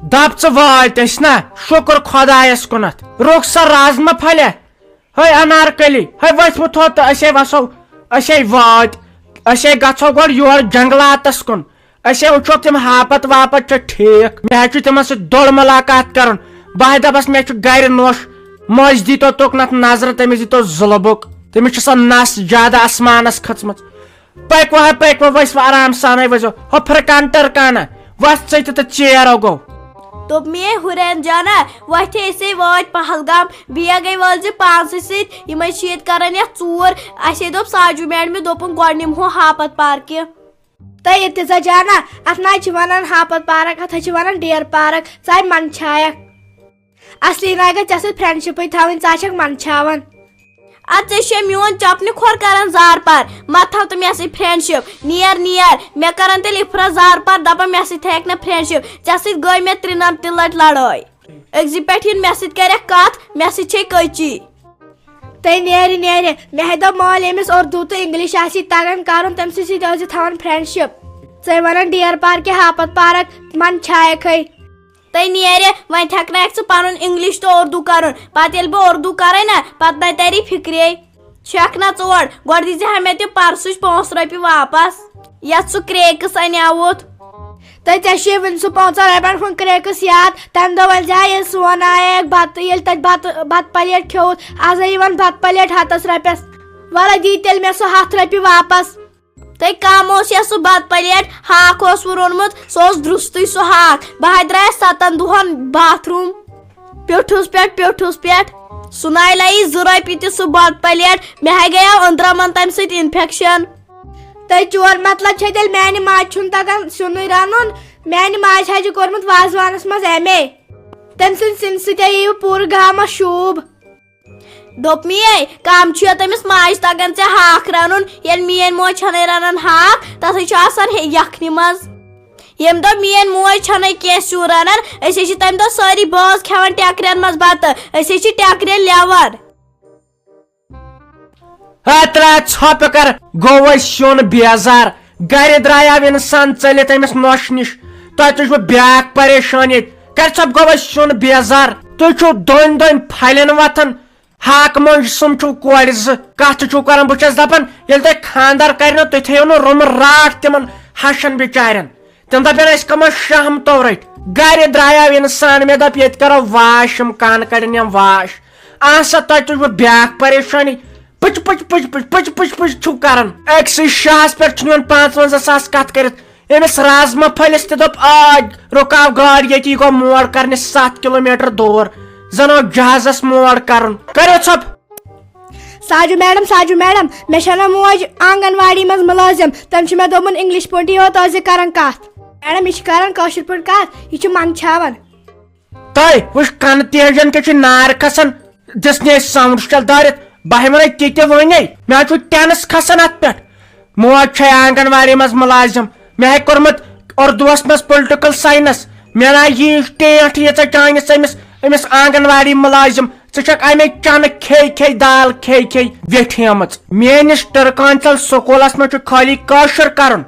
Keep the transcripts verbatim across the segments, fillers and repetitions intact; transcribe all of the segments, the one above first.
دپ ژٕ وٲتۍ أسۍ نا، شُکر خۄدایس کُنتھ۔ رُک سا رازما پھلہِ، ہے انارکلی، ہے ؤتھۍ مُت تھوٚد تہٕ أسۍ ہے وسو، أسۍ ہے وٲتۍ، أسۍ ہے گژھو گۄڈٕ یور جنگلاتس کُن، أسۍ ہے وٕچھو تِم ہاپت واپت چھا ٹھیٖک، مےٚ حظ چھُ تِمن سۭتۍ دوٚر مُلاقات کرُن۔ بہٕ ہا دپس مےٚ چھُ گرِ نوٚش، مٔنٛزۍ دیٖتو توٚکنتھ نظرٕ، تٔمِس دیٖتو زُلبُک، تٔمِس چھِ سۄ نس زیادٕ آسمانس کھٔژمٕژ۔ پٔکِو ہا، پٔکِو، ؤسِو آرام سانٕے ؤسِو۔ ہُہ پھرکان ٹٔرکانہ، وۄتھ ژٕ تہِ تہٕ ژیر گوٚو۔ دوٚپ مے ہُرین جانا، وۄتھے أسے وٲتۍ پہلگام، بیگ گٔے وٲلۍ زِ پانسٕے سۭتۍ، یِم ٲسۍ شیٖت کران یتھ ژوٗر۔ اسے دوٚپ ساجو میڈمہِ، دوٚپُن گۄڈٕ نِمہو ہاپت پارکہِ۔ تہٕ ارتضا جانا، اتھ نہ حظ چھِ ونان ہاپت پارک، اتھ حظ چھِ ونان ڈیر پارک، ژٕ ہاے منٛدچھایکھ۔ اصلی نہ گژھِ ژےٚ سۭتۍ فرینڈشپٕے تھاوٕنۍ، ژٕ ہا چھکھ منٛدچھاوان۔ ادٕ ژےٚ چھے میون چپنہِ کھۄر کران زار پار، مہ تھاو تہٕ مےٚ سۭتۍ فرینڈشپ۔ نیر نیر، مےٚ کران تیٚلہِ افرا زار پار، دپان مےٚ سۭتۍ تھایکھ نہٕ فرینڈشپ۔ ژےٚ سۭتۍ گٔے مےٚ ترٛنَمتہِ لٹہِ لڑٲے۔ أکزِ پٮ۪ٹھ یِن مےٚ سۭتۍ کرکھ کتھ، مےٚ سۭتۍ چھے قٲچی۔ تہٕ نیرِ نیرِ، مےٚ ہے دوٚپ مٲلۍ، ییٚمِس اردو تہٕ انگلش آسہِ تگان کرُن، تٔمۍ سٕے سۭتۍ ٲسۍ زِ تھاوان فرینڈشپ۔ ژے ونان ڈیر پارکہِ ہاپت پارک، منٛدچھایکھے۔ تہٕ نیرِ، وۄنۍ تھٮ۪کنایکھ ژٕ پنُن انگلش تہٕ اردو کرُن۔ پتہٕ ییٚلہِ بہٕ اردو کرے نا، پتہٕ نہ تری فکرے۔ چھکھ نا ژٕ اورٕ، گۄڈٕ دیٖزِ ہا مےٚ تِم پرسٕچ پانٛژھ رۄپیہِ واپس، یتھ سُہ کریکس انیاوُتھ۔ تہٕ ژےٚ چھُے وُنہِ سُہ پانٛژن رۄپین ہُنٛد کریکس یاد؟ تمہِ دۄہ ؤنۍ زِ ہا، ییٚلہِ سون آیکھ بتہٕ، ییٚلہِ تتہِ بتہٕ، بتہٕ پلیٹ کھیوٚوُتھ، از ہے یِوان بتہٕ پلیٹ ہتس رۄپیس۔ ولہٕ دی تیٚلہِ مےٚ سُہ ہتھ رۄپیہِ واپس۔ تہٕ کم اوس یا سُہ بتہٕ پلیٹ، ہاکھ اوس وُہ روٚنمُت، سُہ اوس درُستٕے سُہ ہاکھ۔ بہٕ ہا درٛایس ستن دۄہن باتھ روٗم، پیوٚٹھُس پٮ۪ٹھ، پیوٚٹھُس پٮ۪ٹھ۔ سُہ ناے لایی زٕ رۄپیہِ تہِ سُہ بتہٕ پلیٹ، مےٚ ہا گٔیاو أنٛدرمن تمہِ سۭتۍ انفیکشن۔ تہٕ چون مطلب چھا تیٚلہِ میانہِ ماجہِ چھُنہٕ تگان سیُنٕے رنُن؟ میانہِ ماجہِ حظ چھُ کوٚرمُت وازوانس منٛز ایم اے۔ تٔمۍ سٕنٛدِ سِنہِ سۭتۍ یِیہِ پوٗرٕ گامس شوٗب۔ دوٚپ مے، کم چھُ تٔمِس ماجہِ تگان ژےٚ ہاکھ رنُن، ییٚلہِ میٲنۍ موج چھنَے رنان ہاکھ، تتھے چھُ آسان ہے یکھنہِ منٛز۔ ییٚمہِ دۄہ میٲنۍ موج چھنَے کینٛہہ سیُن رنان، أسۍ ہے چھِ تمہِ دۄہ سٲری بٲژ کھٮ۪وان ٹٮ۪کرٮ۪ن منٛز بتہٕ، أسۍ ہے چھِ ٹٮ۪کرٮ۪ن لٮ۪وان۔ ہے ترٛاو ژھۄپہٕ کر، گوٚو وۄنۍ سیُن بیزار۔ گرِ درٛایاو انسان ژٔلِتھ أمِس نۄشہِ نِش۔ تۄہہِ تُجوٕ بیٛاکھ پریشٲنی۔ کرِ ژھۄپہٕ، گوٚو وۄنۍ سیُن بیزار۔ تُہۍ چھِو دۄن دۄن پھلٮ۪ن وۄتھان۔ ہاکہٕ مۄنجہِ سُم چھِو کورِ زٕ۔ کتھ چھِو کران؟ بہٕ چھَس دپان، ییٚلہِ تۄہہِ خانٛدر کرِ نہ، تُہۍ تھٲیِو نہٕ روٚمہٕ راٹھ تِمن ہشن بِچارٮ۪ن۔ تِم دپن، أسۍ کمو شہم تو رٔٹۍ۔ گرِ درٛایاو انسان، مےٚ دوٚپ، ییٚتہِ کرو واش، یِم کانہٕ کڑن یِم واش۔ اہن سا، تۄہہِ تُج وۄنۍ بیٛاکھ پریشٲنی۔ پٕچ پٕچ پٕچ پٕچ پٕچ پٕچ پٕچ چھُو کران۔ أکسٕے شاہس پٮ۪ٹھ چھُنہٕ یِوان پانٛژونزہ ساس کتھ کٔرِتھ۔ أمِس رازما پھٔلِس تہِ دوٚپ، آ، رُکاو گٲڑۍ ییٚتی، یہِ گوٚو موڑ کرنہِ ستھ کلوٗمیٹر دوٗر۔ زن اوس جہازس موڑ کرُن۔ کٔرِو ژھۄپ۔ ساجو میڈم، ساجو میڈم، مےٚ چھےٚ نا موج آنگن واڑی منٛز مُلٲزِم، تٔمۍ چھُ مےٚ دوٚپمُت انگلش پٲٹھی یوت ٲسۍ زِ کران کتھ۔ میڈم، یہِ چھِ کران کٲشِر پٲٹھۍ کتھ، یہِ چھُ منٛدچھاوان۔ تۄہہِ وٕچھ، کنہٕ تیجن کیٛاہ چھُ نار کھسان، دِژ نہٕ أسۍ ساؤنڈ سٹل دٲرِتھ، بہٕ ہے ونے تہِ تہِ ونے، مےٚ حظ چھُ ٹینس کھسان اتھ پٮ۪ٹھ۔ موج چھے آنگن واڑی منٛز مُلازِم، مےٚ ہے کوٚرمُت اردوس منٛز پُلٹِکل ساینس، مےٚ نا ییٖژ ٹینٹھ ییٖژاہ چٲنِس أمِس، أمِس آنگن واڑی مُلازِم۔ ژٕ چھکھ امے چنہٕ کھے کھے، دال کھے کھے ویٹھیمٕژ۔ میٲنِس ٹرکانچل سکوٗلس منٛز چھُ خٲلی کٲشُر کرُن۔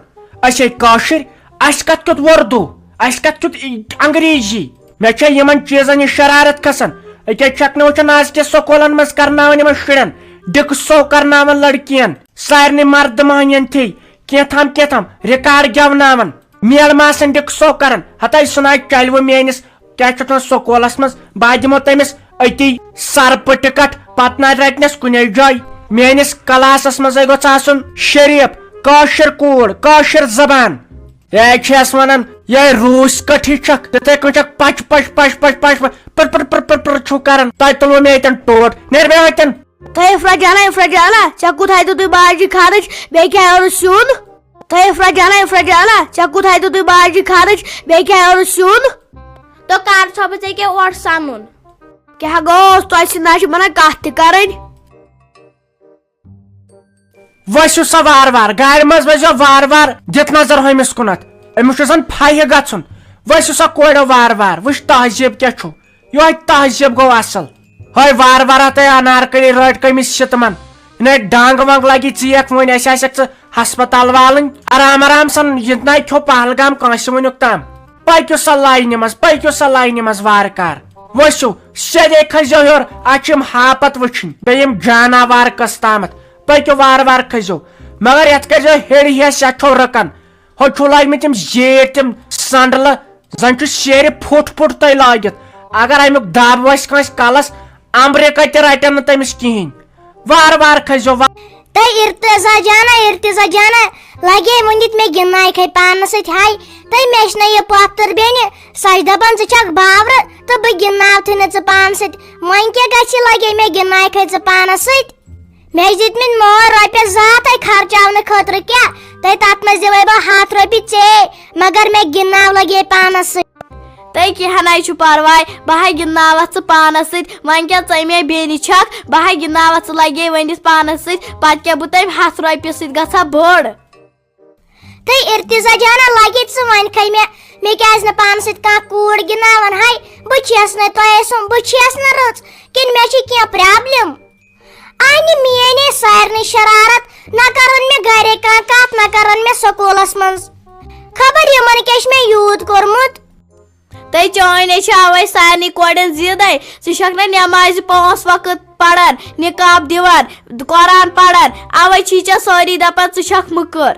أسۍ ہے کٲشِر، اسہِ کتھ کیُتھ وردو، اسہِ کتھ کیُتھ ای-، انگریزی؟ مےٚ چھےٚ یِمن چیٖزن یہِ شرارت کھسان۔ أکیٛاہ چھکھ نہٕ وٕچھان، از کِس سکوٗلن منٛز کرناوان یِمن شُرٮ۪ن ڈِکسو، کرناوان لڑکین، سارنٕے مردٕ مہنین تھی کینٛہہ تام کینٛہہ تام ریکارڈ گٮ۪وناوان۔ میل ما آسن ڈِکسو کران، ہتاے سُہ نہ چلہِ وۄنۍ میٲنِس، کیٛاہ چھُ تھاوان سکوٗلس منٛز، بہٕ ہا دِمو تٔمِس أتی سرپہٕ ٹکٹ، پتہٕ نہ رٹنس کُنے جایہِ۔ میٲنِس کلاسس منٛزے گوٚژھ آسُن شریف، کٲشِر کوٗر، کٲشِر زبان۔ اے چھَس ونان، یے روٗس کٹھی چھکھ، تِتھے کٔنۍ چھکھ پچ پچ پچ پچ پچ پچ پر پر پر پر پر چھُو کران۔ تۄہہِ تُلوٕ مےٚ ییٚتٮ۪ن ٹوٹھ، نیرِ مےٚ اَتٮ۪ن۔ تہٕ افرا جانا، افرا جانا، ژےٚ کوٗتاہ دیُتُے باجہِ خرٕچ، بیٚیہِ کیٛاہ اوٚنُتھ سیُن؟ تہٕ افرا جانا، افرا جانا، ژےٚ کوٗتاہ دیُتُے باجہِ خرٕچ، بیٚیہِ کیٛاہ اوٚنُتھ سیُن؟ تو کر ژھۄپہٕ، ژےٚ کیٛاہ اورٕ سَنُن؟ کیٛاہ گوٚوس؟ تۄہہِ سۭتۍ نہ چھِ بَنان کَتھ تہِ کَرٕنۍ۔ ؤسِو سا وارٕ وارٕ، گاڑِ منٛز ؤسۍزیو وارٕ وارٕ، دِتھ نظر ہُمِس کُنتھ۔ أمِس چھُ زَن پھَیہِ گژھُن۔ ؤسِو سا کورٮ۪و وارٕ وارٕ، وٕچھ تہذیٖب کیٛاہ چھُ۔ یِہوٚے تہذیٖب گوٚو اصل۔ ہٲے وارٕ وارٕ ہا تۄہہِ انارکلی رٲٹۍ کٔمِس سِتمن۔ یہِ نَے ڈنٛگ ونٛگ لگی ژیٖکھ، وۄنۍ اَسہِ آسٮ۪کھ ژٕ ہسپتال والٕنۍ۔ آرام آرام سان، یہِ نَے کھیوٚو پہلگام کٲنٛسہِ وٕنیُک تام۔ پٔکِو سا لاینہِ منٛز، پٔکِو سا لاینہِ منٛز وارٕ کار۔ ؤسِو، سیٚدے کھٔسۍزیو ہیوٚر، اَتہِ چھِ یِم ہاپت وٕچھِنۍ، بیٚیہِ یِم جاناوار قٕسطامت۔ پٔکِو وارٕ وارٕ کھٔسۍزیو، مگر یَتھ کٔرۍزیو ہیٚرِ ہیٚس، یَتھ چھو رٕکن۔ ہُتہِ چھُو لٲگمٕتۍ تِم زیٖٹھۍ، تِم سنڈلہٕ، زَن چھُ سیرِ پھُٹ پھُٹ تۄہہِ لٲگِتھ۔ اگر اَمیُک دَب وَسہِ کٲنٛسہِ کَلَس، امریکہ تہِ رَٹن نہٕ تٔمِس کِہیٖنۍ۔ وارٕ وارٕ کھٔسۍزیو، وا-، تہٕ ارتضا جانا، ارتضا جانا، لگے وۄنۍ دیُت مےٚ گِنٛدناوکھے پانس سۭتۍ ہاے۔ تہٕ مےٚ چھُنہ یہِ پۄپھتٕر بیٚنہِ، سۄ چھِ دپان، "ژٕ چھکھ باورٕ تہٕ بہٕ گِنٛدناوتھٕے نہٕ ژٕ پانس سۭتۍ۔ وۄنۍ کیٛاہ گژھِ، لگے مےٚ گِنٛدناوکھے ژٕ پانس سۭتۍ؟" مےٚ چھِ دِتمٕتۍ مٲلۍ رۄپیس زٕ ہتھ ہے خرچاونہٕ خٲطرٕ، کیٛاہ؟ تہٕ تتھ منٛز دِمے بہٕ ہتھ رۄپیہِ ژے، مگر مےٚ گِنٛدناو لگے پانس سۭتۍ۔ تہٕ کینٛہہ نَے چھُ پرواے، بہٕ ہا گِنٛدناوَتھ ژٕ پانَس سۭتۍ۔ وۄنۍ کیٛاہ ژٕ مےٚ بیٚنہِ چھَکھ، بہٕ ہا گِنٛدناوَتھ ژٕ لَگے وۄنۍ دِتھ پانَس سۭتۍ۔ پَتہٕ کیٛاہ بہٕ تَمہِ ہَتھ رۄپیہِ سۭتۍ گژھٕ ہا بٔڑ؟ تہٕ ارتضا جانا لَگے ژٕ وۄنۍ کھے مےٚ، مےٚ کیٛازِ نہٕ پانَس سۭتۍ کانٛہہ کوٗر گِنٛدناوان ہاے؟ بہٕ چھَس نہٕ تۄہہِ سُم، بہٕ چھَس نہٕ رٕژ، کِنہٕ مےٚ چھِ کینٛہہ پرٛابلِم؟ اَنہِ میٛٲنۍ سارنٕے شرارت، نہ کَرَن مےٚ گَرے کانٛہہ کَتھ، نہ کَرَن مےٚ سکوٗلَس منٛز۔ خبر یِمَن کیٛاہ چھُ مےٚ یوٗت کوٚرمُت۔ تہٕ چٲنۍ ہے چھِ اَوَے سارنٕے کورٮ۪ن ضِدَے۔ ژٕ چھَکھ نہ نٮ۪مازِ پانٛژھ وقت پَران، نِقاب دِوان، قرآن پَران، اَوَے چھی ژےٚ سٲری دَپان ژٕ چھَکھ مٔکٕر۔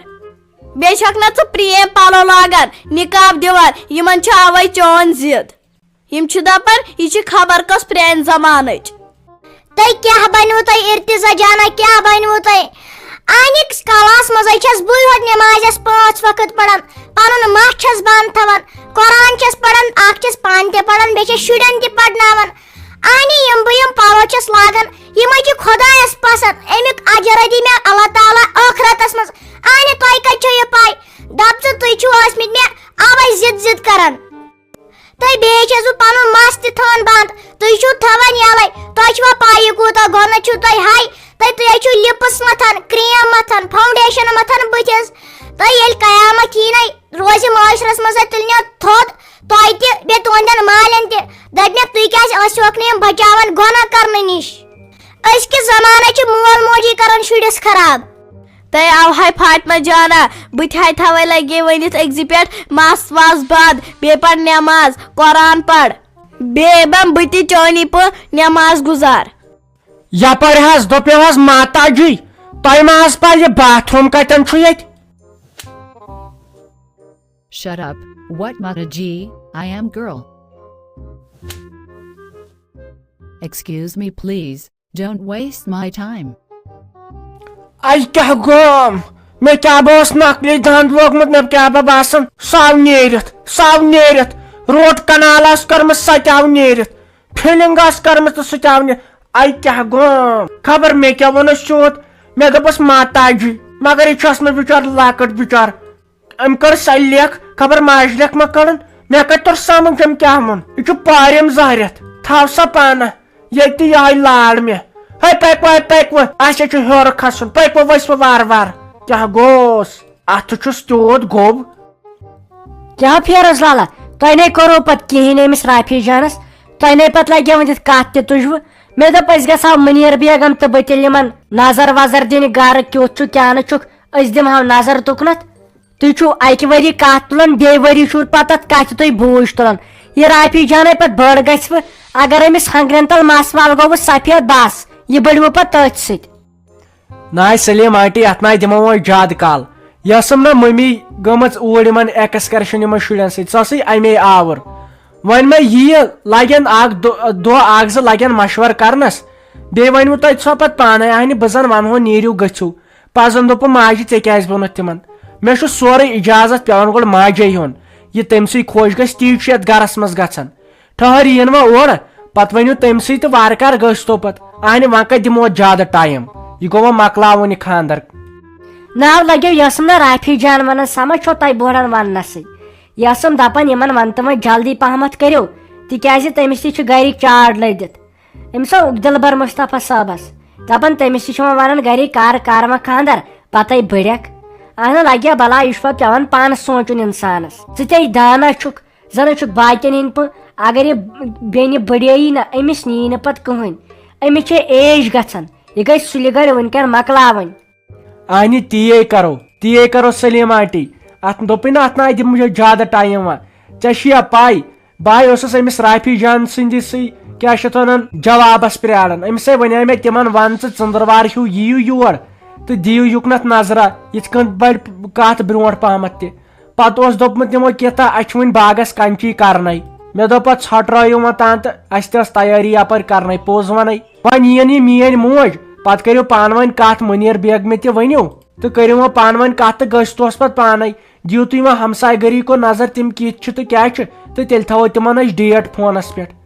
بیٚیہِ چھَکھ نہ ژٕ پرٛیم پَلو لاگان، نِقاب دِوان، یِمَن چھِ اَوَے چٲنۍ ضِد۔ یِم چھِ دَپان، یہِ چھِ خبر کۄس پرٛانہِ زمانٕچ۔ تۄہہِ کیٛاہ بنیوٕ تۄہہِ ارتضا جانا، کیٛاہ بنیوٕ تۄہہِ؟ اَہنہِ کلاس منٛزے چھَس بٕے ہوت نٮ۪مازٮ۪س پانٛژھ وقت پران، پنُن مَس چھَس بنٛد تھاوان، قرآن چھَس پران، اکھ چھَس پانہٕ تہِ پران، بیٚیہِ چھَس شُرٮ۪ن تہِ پرناوان۔ اَہنہِ یِم بہٕ یِم پَلو چھَس لاگان، یِمے چھِ خۄدایَس پسنٛد، اَمیُک اجر دی مےٚ اللہ تعالیٰ ٲخرتَس منٛز۔ اَہنہِ تۄہہِ کَتہِ چھو یہِ پَے؟ دَپ ژٕ تُہۍ چھِو ٲسمٕتۍ مےٚ اَوَے ضِد ضِد کران۔ تہٕ بیٚیہِ چھَس بہٕ پَنُن مَس تہِ تھاوان بنٛد۔ تُہۍ چھِو تھاوان یَلَے۔ تۄہہِ چھُوا پَے یہِ کوٗتاہ گۄناہ چھُو تۄہہِ؟ ہاے، تۄہہِ، تۄہہِ چھُو lips مَتھان، cream مَتھان، foundation مَتھان بٕتھِس۔ تہٕ ییٚلہِ قیامت یی نَے، روزِ معاشرَس منٛز تیٚلہِ نِیَو تھوٚد تۄہہِ تہِ، بیٚیہِ تُہٕنٛدٮ۪ن مالٮ۪ن تہِ۔ دَپہِ مےٚ، تُہۍ کیٛازِ ٲسِوکھ نہٕ یِم بَچاوان، گۄناہ کرنہٕ نِش؟ أزکِس زمانس چھِ مول موجی کران شُرِس خراب۔ تہٕ اوہے فاطمہ جانا، بہٕ تہِ ہاے تھاوے لگے ؤنِتھ أکزِ پٮ۪ٹھ مس وس بد، بیٚیہِ پَر نٮ۪ماز، قرآن پَر، بیٚیہِ بم بہٕ تہِ چٲنی پٲٹھۍ نٮ۪ماز گُزار۔ یپٲرۍ حظ دوٚپیو حظ ماتا جی، تۄہہِ ما حظ پَے یہِ باتھ روٗم کَتٮ۪ن چھُ ییٚتہِ؟ Shut up, what mata ji, I am girl. Excuse me please, don't waste my time. A کیٛاہ گوم؟ مےٚ کیٛاہ بہٕ اوس نقلی دند لوگمُت، مےٚ کیٛاہ بہٕ باسان، سُہ آو نیٖرِتھ، سُہ آو نیٖرِتھ۔ Root canal ٲس کٔرمٕژ، سۄ تہِ آو نیٖرِتھ۔ Filling ٲس کٔرمٕژ تہٕ سُہ تہِ آو نیٖرِتھ۔ اے کیٛاہ گوم؟ خبر مےٚ کیٛاہ ووٚنُس سیوٚد۔ مےٚ دوٚپُس ماتا جی، مگر یہِ چھُ ٲسمٕژ بِچٲر لۄکٕٹ بِچٲر۔ أمۍ کٔر سۄ لیکھ، خبر ماجہِ لیکھ ما کٔرٕن؟ مےٚ کتہِ توٚر سمجھ أمۍ کیٛاہ ووٚن؟ یہِ چھُ پارٮ۪م زہرٮ۪تھ، تھاو سا پانہ ییٚتہِ یِہوٚے لاڑ مےٚ۔ ہے پٔکۍ وۄنۍ، پٔکۍ وۄنۍ، اَسہِ چھُ ہیوٚر کھسُن، پٔکۍ وۄنۍ، ؤسۍ وۄنۍ وارٕ وارٕ۔ کیٛاہ گوٚوس؟ اَتھ چھُس تیوٗت گوٚب۔ کیٛاہ پھیرس لالا، تۄہہِ نے کوٚروٕ پتہٕ کِہیٖنۍ أمِس رافی جانس؟ تۄہہِ نے پتہٕ لگیوٕ دِتھ کتھ تہِ تُجوٕ؟ مےٚ دوٚپ أسۍ گژھو مُنیٖر بیگم تہٕ بہٕ تیٚلہِ یِمن نظر وظر دِنہِ گرٕ کیُتھ چھُ کیٛاہ نہٕ چھُکھ، أسۍ دِمہو نظر تُکنتھ۔ تُہۍ چھِو اَکہِ ؤری کَتھ تُلان، بیٚیہِ ؤری چھِو پَتہٕ تَتھ کَتھِ تُہۍ بوٗج تُلان۔ یہِ رافی جانَے پَتہٕ بٔڑ گژھِ وٕ، اگر أمِس ہنٛگرٮ۪ن تَل مَس وَل گوٚو وٕ سفید، بَس، یہِ بٔڑِ وٕ پَتہٕ تٔتھۍ سۭتۍ۔ ناے سلیٖم آنٹی، اَتھ ناے دِمو وۄنۍ زیادٕ کال۔ یہِ ٲسٕم نہ مٔمی گٔمٕژ اوٗرۍ یِمَن excursion یِمَن شُرٮ۪ن سۭتۍ، سۄ ٲسٕے اَمے آوُر۔ وۄنۍ مہ یِیہِ، لَگن اَکھ دۄ-، دۄہ اَکھ زٕ لَگن مَشوَر کَرنَس۔ بیٚیہِ ؤنِو تۄہہِ سۄ پَتہٕ پانَے، اَہنہِ بہٕ زَن وَنہٕ ہو نیٖرِو گٔژھِو۔ پزن دوٚپُن، "ماجہِ، ژےٚ کیازِ ووٚنُتھ تِمن؟ مےٚ چھُ سورُے اجازت پٮ۪وان گۄڈٕ ماجے ہیوٚن۔ یہِ تٔمۍ سٕے خۄش گژھِ، تی چھُ یتھ گرس منٛز گژھان۔ ٹھٔہر یِیِن وۄنۍ اورٕ، پتہٕ ؤنِو تٔمۍ سٕے تہٕ وارٕ کارٕ گٔژھۍ تو پتہٕ۔ اہنہِ، وۄنۍ کتہِ دِمو اتھ زیادٕ ٹایم؟ یہِ گوٚو وۄنۍ مۄکلاوُن یہِ خاندر۔" ناو لگیو یاسم نہ رافی جان ونان، سمجھ چھو تۄہہِ بوڑن وننسٕے۔ یاسم دپان، یِمن ونتہٕ وۄنۍ جلدی پہمتھ کٔرِو، تِکیازِ تٔمِس تہِ چھِ گرِکۍ چاڑ لٔدِتھ۔ أمِس آو دِلبر مصطفیٰ صٲبس۔ دپان، تٔمِس تہِ چھِ وۄنۍ ونان گرِکۍ، کر کر وۄنۍ خاندر، پتے بٕڑٮ۪کھ۔ اہنُ لگیا بلاے، یہِ چھُ پتہٕ پٮ۪وان پانس سونٛچُن انسانس۔ ژٕ تے دانا چھُکھ، زن چھُکھ باقین ہٕنٛدۍ پٲٹھۍ۔ اگر یہِ بیٚنہِ بٕڑییی نہ، أمِس نِیہِ نہٕ پتہٕ کٕہٕنۍ۔ أمِس چھے age گژھان، یہِ گژھِ سُلہِ گرِ وٕنکٮ۪ن مۄکلاوٕنۍ۔ اہنہِ، تی ہے کرو، تی ہے کرو سلیٖم آنٹی۔ اتھ دوٚپُے نہ، اتھ نہ دِمہٕ بہٕ زیادٕ ٹایم وۄنۍ۔ ژےٚ چھیا پاے، بہٕ اوسُس أمِس رافی جان سٕنٛدِسٕے، کیٛاہ چھِ اَتھ وَنان، جوابَس پرٛاران۔ أمِسَے وَنے مےٚ تِمَن، وَن ژٕ، ژٔنٛدٕروار ہیوٗ یِیِو یور تہٕ دِیِو یُکنَتھ نظرہ، یِتھ کٔنۍ بَڑِ کَتھ برونٛٹھ پَہمَتھ تہِ۔ پَتہٕ اوس دوٚپمُت تِمو، کینٛہہ تہٕ اَسہِ چھُ وٕنہِ باغَس کَنچی کَرنَے۔ مےٚ دوٚپ پَتہٕ، ژھۄٹرٲیِو وۄنۍ تان تہٕ اَسہِ تہِ ٲس تیٲری یَپٲرۍ کَرنَے، پوٚز وَنَے۔ وۄنۍ یِیَن یہِ میٛٲنۍ موج، پَتہٕ کٔرِو پانہٕ ؤنۍ کَتھ، مُنیٖر بیگمہِ تہِ ؤنِو تہٕ کٔرِو وۄنۍ پانہٕ ؤنۍ کَتھ تہٕ گٔژھۍ توس پَتہٕ پانَے۔ دِیِو تُہۍ وۄنۍ ہمسایہِ گٔری کُن نظر، تِم کِتھ چھِ تہٕ کیٛاہ چھِ، تہٕ تیٚلہِ تھاوو تِمن أسۍ ڈیٹ فونس پٮ۪ٹھ۔